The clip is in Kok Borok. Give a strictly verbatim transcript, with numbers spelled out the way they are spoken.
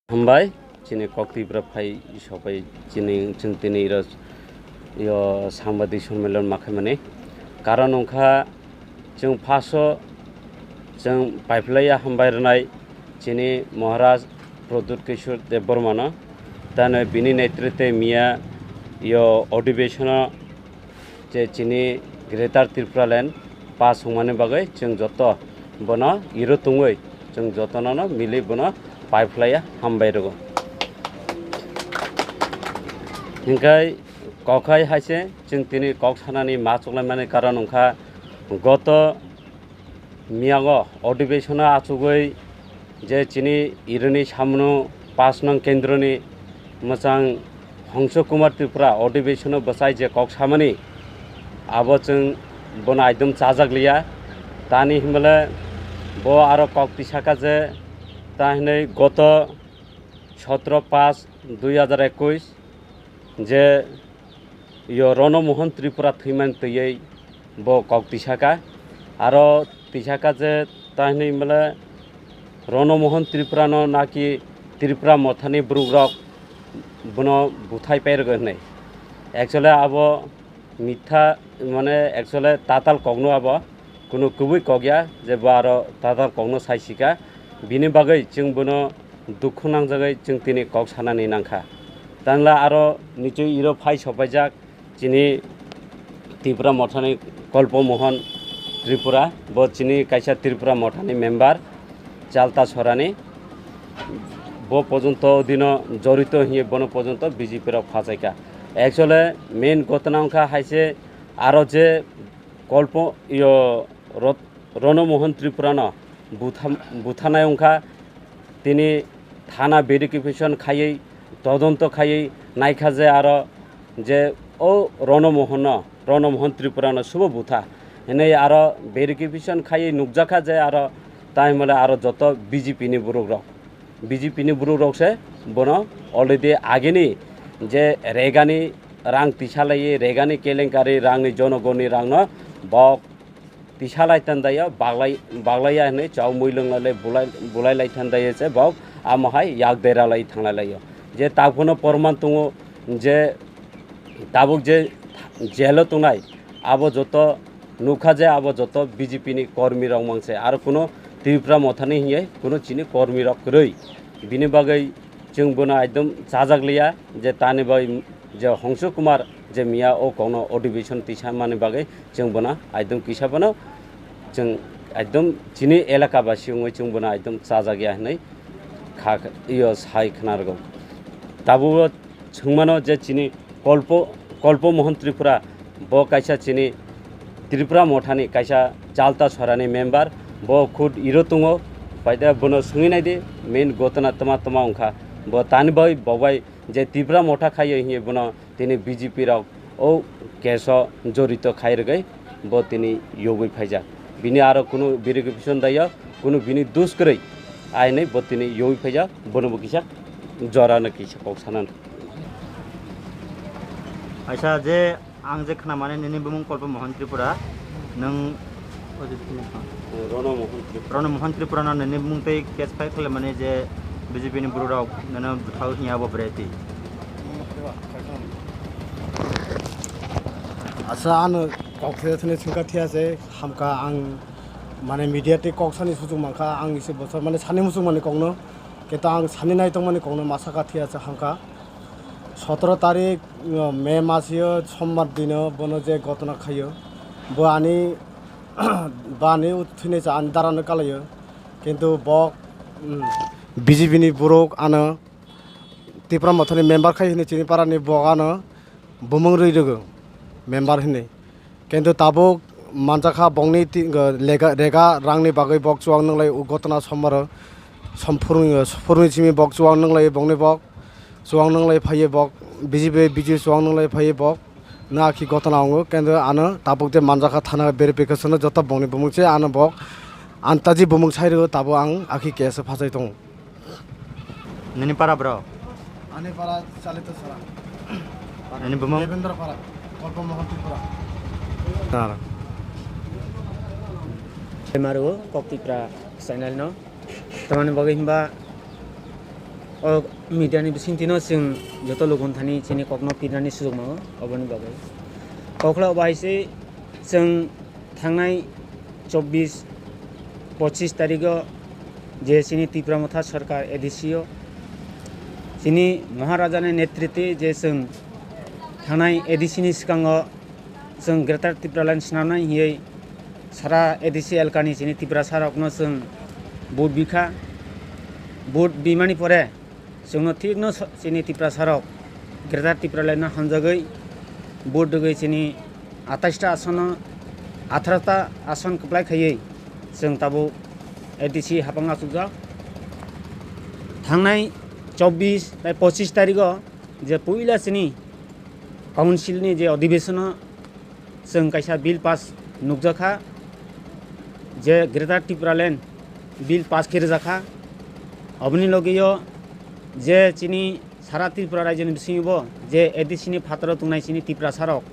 Hambai, chini kok Tripura phai sopai chini chwng tini iro yo sambadi sonmilon makhaimani. Karon wngkha chwng phaso chwng paiphlaiya hambai rwnai chini Maharaj Pradyut Kishore Debbarmano. Tano bini netritwe miya yo odhibeshono je chini Greater Tripura Land pass wngmani bagwi chwng joto bono iro tungwi chwng jotono no mili bono paiphlaiya hambai rwgo. Hinkhe kokhai haise chwng tini kok sanani ma chuklaimani karon wngkha goto miyago odhibeshono achugwi je chini ironi samono pash nong kendroni mwchang Hongso Kumar Tripura odhibeshono bwsai je kok samani abo chwng bono ekdom chajak liya. Tani hinmale bo aro kok tisaka je ta hinwi goto sotro pash dui hajar ekwis je yo Rono Mohan Tripura thwimani twiwi bo kok tisaka. Aro tisaka je ta hinwi male Rono Mohan Tripura no naki Tripura mothani borok rok bono buthai pairwgo hinwi. Actually abo mitha mane actually tatal kokno abo. Kunu kubui kok ya je bo aro tatal kokno sai sika. Bini bagwi chwng bono dukhu nangjagwi chwng tini kok sanani nangkha. Tangla aro nichwi iro phai sopaijak chini Tripura mothani Kolpo Mohan Tripura, bo chini kaisa Tripura mothani member Chalta Sorani. Bo pojonto dino jorito hiye bono pojonto B J P rok phachaika. Actually main gotna wngkha haise aro je Kolpo, iyo, Rot-, Rono Mohan Tripurano butha-, buthanai wngkha, tini thana verification khaiwi, todonto khaiwi naikha je aro je o Rono Mohanno, Rono Mohan Tripurano subo butha hinwi aro verification khaiwi nukjakha je aro tai hwnmale aro joto B J P ni borok rok. B J P ni borok rok se bono already agini je regani rang tisa laiwi, regani kelenkari rangni jonogoni rangno bok tisa lai tandai o, baglai, baglai ya hinwi chao mui lwng lai, bulai, bulai lai tandai se bok amo hai yak dera lai thang lai lai o. Je tabukno porman tongo je tabuk je jail o tongnai abo joto nukha je abo joto B J P ni kormi rok mangse, aro kuno Tripura mothani hinye kuno chini kormi rok kwrwi. Bini bagwi chwng bono ekdom chajak liya je tani bai je Hongsu Kumar je miya o kokno odhibeshono tisa mani bagwi chwng bono ekdom kisa bono chwng ekdom chini elaka basi wngwi chwng bono ekdom chajak ya hinwi kha, iyo sai khna rwgo. Tabuk o swngmano je chini Kolpo, Kolpo Mohan Tripura, bo kaisa chini Tripura mothani kaisa Chalta Sorani member, bo khud iro tongo, paida bono swngwi naidi, main gotona tma tma wngkha, bo tani bai bo bai je Tripura motha khaio hinwi bono tini B J P rok o case o jorito khai rwgwi bo tini yogwi phaijak. Bini aro kunu verification daiyo, kunu bini dus kwrwi, ainwi bo tini yogwi phaijak, bono bo kisa jora no kisa kok sana. Aisa je ang je khna mane nini bumung Kolpo Mohan Tripura, nwng Rono Mohan Tripura. Rono Mohan Tripura no nini bumung tei case file khlai mane je B J P ni buru rok nana buthau hiya bo breti. Asa ano kok thia thani chungka thia se hamka ang mane media tei kok sani suchung mankha ang ise bosor mane sani muchung mani kokno keto ang sani nai tongmani kokno masa ka thia se hamka. Sotoro tarik, uh, May masio sombar dino bono je gotona khaio, bo ani, bo ani thwinai cha ani darano kalaio, kintu bo, um, B J P ni borok ano Tipra Mothani member khai hini chini parani bo ano bumung rwi rwgo member hini. Kintu tabuk manjakha bokni ti-, lega, rega rangni bagwi bok chuwak nwnglai o gotona sombar o som phuruni, phuruni simi bok chuwak nwnglai bokni bok chuwak nwnglai phaiye bok B J P, B J P chuwak nwnglai phaiye bok na akhi gotona wngo. Kintu ano tabuk je manjakha thana verification o joto bokni bumung se ano bok antaji bumung sai rwgo tabuk ang akhi case o phachai tongo. Nini para bro? Ani para Chalita Sara. Nini bumung? Devendra Para, Kolpo Mohan Tripura. Nar. Maru kok Tipra channel no. Tamani bagwi himba O media ni bisingtwi no chwng joto lukuntani chini kokno pirnani sujuk mango, oboni bagwi. Kokla bai se chwng thangnai chobbish pochish tarigo je chini Tipra Motha Sarkar A D C o chini Maharaja ni netritwe je chwng thangnai A D C ni swkango chwng Greater Tipraland swnamnai hiwi sara A D C elkani chini Tiprasa rokno chwng vote bikha. Vote bimani pore chwngno thikno so-, chini Tiprasa rok Greater Tipraland no hamjagwi vote rwgwi chini atais ta asono atharo ta ason kwplai khaiwi chwng tabuk A D C hapang achukjak. Thangnai chobbish tai pochish tarigo je puila chini council ni je odhibesono chwng kaisa bill pass nukjakha, je Greater Tipraland bill pass khe rwjakha. Oboni logio je chini sara Tripura rajyoni bisingo je A D C ni phataro tongnai chini Tiprasa rok